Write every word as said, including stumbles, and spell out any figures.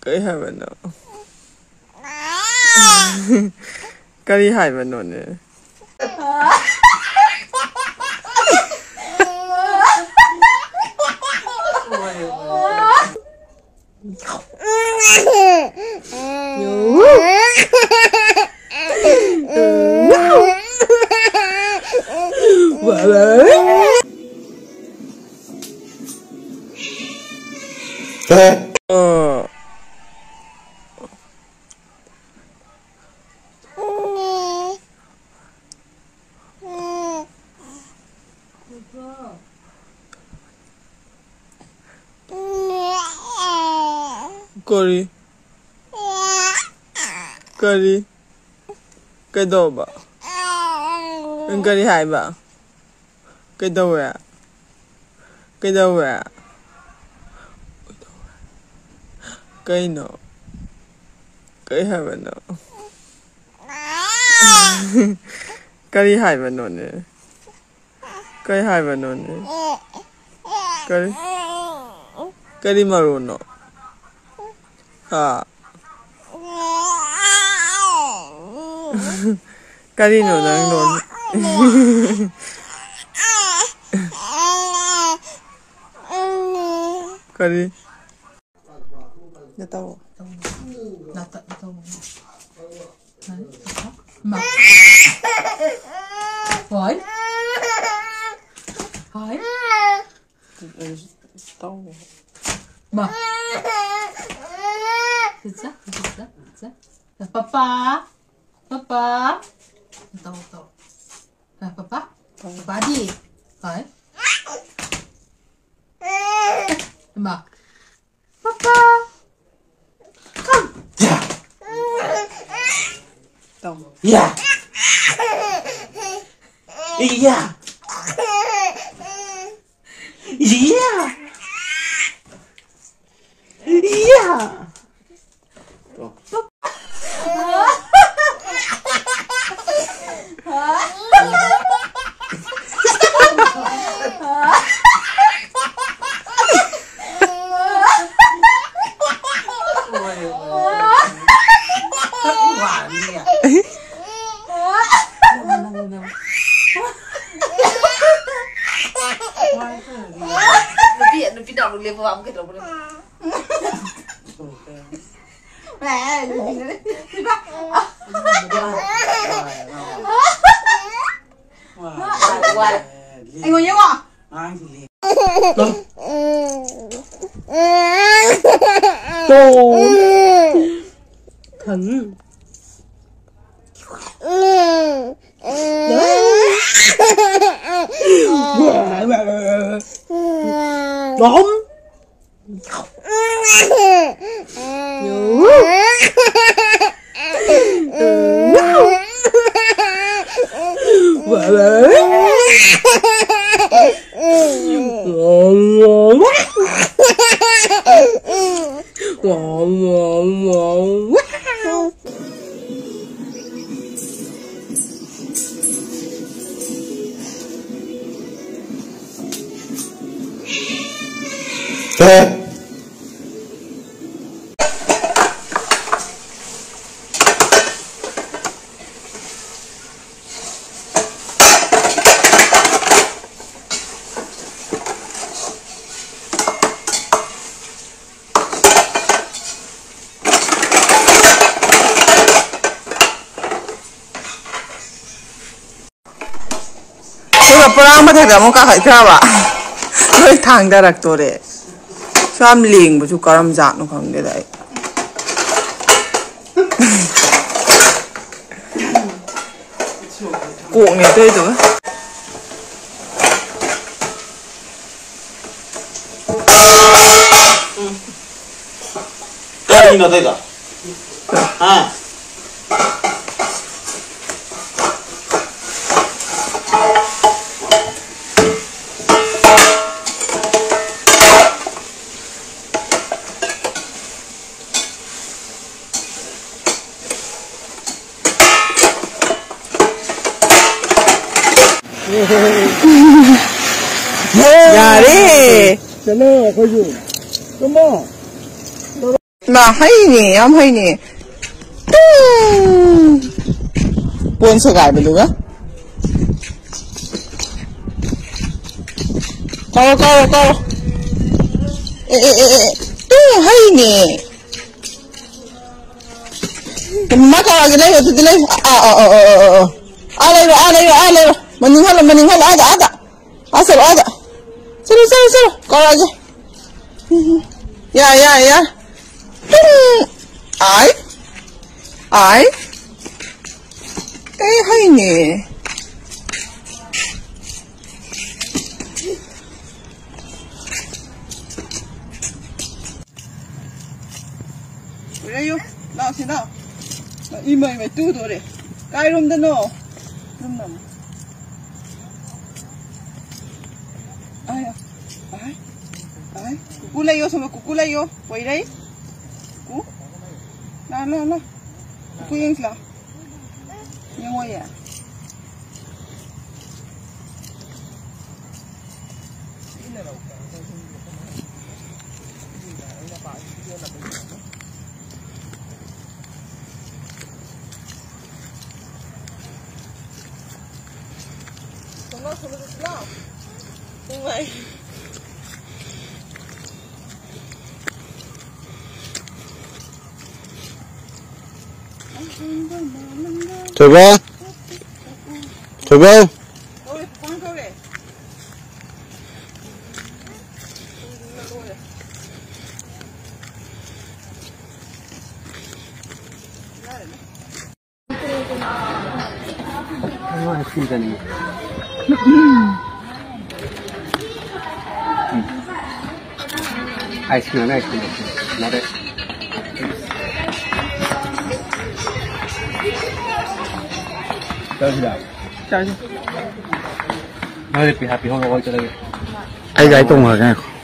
ꯀꯩ ꯍꯥꯏꯕꯅꯣ? ꯀꯔꯤ ꯍꯥꯏꯕꯅꯣꯅꯦ? ꯀꯔꯤ? ꯀꯔꯤ? ꯀꯩꯗꯧꯕ? ꯅꯪ ꯀꯔꯤ ꯍꯥꯏꯕ? ꯀꯩꯗꯧꯋꯦ? ꯀꯩꯗꯧꯋꯦ? ꯀꯩꯅꯣ? ꯀꯩ ꯍꯥꯏꯕꯅꯣ? ꯀꯔꯤ ꯍꯥꯏꯕꯅꯣꯅꯦ? ꯀꯩ ꯍꯥꯏꯕꯅꯣꯅꯦ? ꯀꯔꯤ? ꯀꯔꯤ ꯃꯔꯣꯟꯅꯣ? ꯍꯥ? ꯀꯔꯤꯅꯣ ꯅꯪ ꯂꯣꯟ? ꯀꯔꯤ? ꯅꯇꯧ꯫ ꯅꯇꯧ꯫ ꯃꯥ꯫ ꯍꯣꯏ꯫ ꯍꯣꯏ꯫ ꯇꯧ꯫ ꯃꯥ꯫ ꯆꯠꯁꯦ, ꯆꯠꯁꯦ, ꯆꯠꯁꯦ꯫ ꯄꯄꯥ꯫ ꯄꯄꯥ꯫ ꯇꯧ, ꯇꯧ꯫ ꯄꯄꯥ꯫ ꯄꯄꯥꯗꯤ꯫ ꯍꯣꯏ꯫ ꯃꯥ꯫ ꯄꯄꯥ꯫ Come. ꯇꯧ꯫ ꯌꯥ꯫ ꯌꯥ꯫ ꯌꯥ꯫ ꯌꯥ꯫ ꯑꯩꯉꯣꯟ ꯌꯦꯡꯉꯣ꯫ ꯇꯣ꯫ ꯈꯪꯉꯤ꯫ ꯑꯗꯨꯒ ꯄꯣꯂꯥꯡ ꯃꯊꯛꯇ ꯑꯃꯨꯛ ꯀꯥꯈꯠꯈ꯭ꯔꯕ꯫ ꯂꯣꯏ ꯊꯥꯡꯗꯔꯛꯇꯣꯔꯦ꯫ ꯁꯨ ꯌꯥꯝ ꯂꯦꯡꯕꯁꯨ ꯀꯔꯝ ꯖꯥꯠꯅꯣ ꯈꯪꯗꯦꯗ ꯑꯩ꯫ ꯀꯣꯛꯅꯦ ꯇꯧꯔꯤꯗꯨꯒ꯫ ꯀꯔꯤꯅꯣ ꯇꯧꯔꯤꯗꯣ? ꯍꯥ? ꯌꯥꯔꯦ꯫ ꯆꯠꯂꯣ ꯑꯩꯈꯣꯏꯁꯨ꯫ ꯇꯨꯝꯃꯣ꯫ ꯃꯥ ꯍꯩꯅꯦ, ꯌꯥꯝ ꯍꯩꯅꯦ꯫ ꯇꯨ! ꯄꯣꯟ ꯁꯦꯒꯥꯏꯕꯗꯨꯒ꯫ ꯀꯧꯔꯣ, ꯀꯧꯔꯣ, ꯀꯧꯔꯣ꯫ ꯑꯦ, ꯑꯦ, ꯑꯦ, ꯑꯦ꯫ ꯇꯨ, ꯍꯩꯅꯦ꯫ ꯃꯥ ꯀꯧꯔꯛꯑꯒꯦ, ꯂꯩꯌꯣ, ꯑꯗꯨꯗꯤ ꯂꯩꯌꯣ꯫ ꯑꯥ, ꯑꯥ, ꯑꯥ, ꯑꯥ, ꯑꯥ, ꯑꯥ꯫ ꯑꯥ, ꯂꯩꯔꯣ, ꯑꯥ, ꯂꯩꯔꯣ, ꯑꯥ, ꯂꯩꯔꯣ꯫ ꯃꯅꯤꯡ ꯍꯜꯂꯣ, ꯃꯅꯤꯡ ꯍꯜꯂꯣ, ꯑꯥꯗ, ꯑꯥꯗ꯫ ꯑꯥ ꯆꯠꯂꯣ, ꯑꯥꯗ꯫ ꯆꯠꯂꯣ, ꯆꯠꯂꯣ, ꯆꯠꯂꯣ꯫ ꯀꯧꯔꯛꯑꯒꯦ꯫ ꯎꯝ, ꯌꯥ, ꯌꯥ, ꯌꯥ꯫ ꯎꯝ꯫ ꯑꯥꯏ꯫ ꯑꯥꯏ꯫ ꯀꯩ ꯍꯥꯏꯅꯤ? ꯂꯩꯌꯨ, ꯂꯥꯛꯑꯣ ꯁꯤ ꯂꯥꯛꯑꯣ꯫ ꯏꯃꯩ, ꯏꯃꯩ, ꯇꯨꯗꯣꯔꯦ꯫ ꯀꯥꯏꯔꯣꯝꯗꯅꯣ? ꯌꯨꯝꯗꯅꯣ꯫ ꯑꯥꯏ, ꯑꯥꯏ, ꯑꯥꯏ꯫ ꯀꯨꯀꯨ ꯂꯩꯌꯣ, ꯁꯣꯝꯗ ꯀꯨꯀꯨ ꯂꯩꯌꯣ꯫ ꯄꯣꯏꯔꯩ꯫ ꯀꯨꯀꯨ꯫ ꯂꯥ, ꯂꯥ, ꯂꯥ꯫ ꯀꯨꯀꯨ ꯌꯦꯡꯁꯤ ꯂꯥ꯫ ꯌꯦꯡꯉꯣ ꯌꯥ꯫ ꯊꯣꯏꯕ? ꯊꯣꯏꯕ? ꯑꯥꯏꯁ ꯀ꯭ꯔꯤꯝ ꯆꯥꯅꯤꯡꯉꯦ꯫ Ice cream, ice cream, ice cream. ꯅꯠꯇꯦ꯫ ꯆꯥꯁꯤꯔꯥ? ꯆꯥꯁꯤ꯫ ꯅꯣꯏ ꯄꯩꯁꯥ ꯄꯤꯍꯧꯔꯣ, ꯑꯩ ꯆꯠꯂꯒꯦ꯫ ꯑꯩ ꯒꯥꯔꯤ ꯇꯣꯡꯈ꯭ꯔꯒꯦ, ꯉꯥꯏꯈꯣ꯫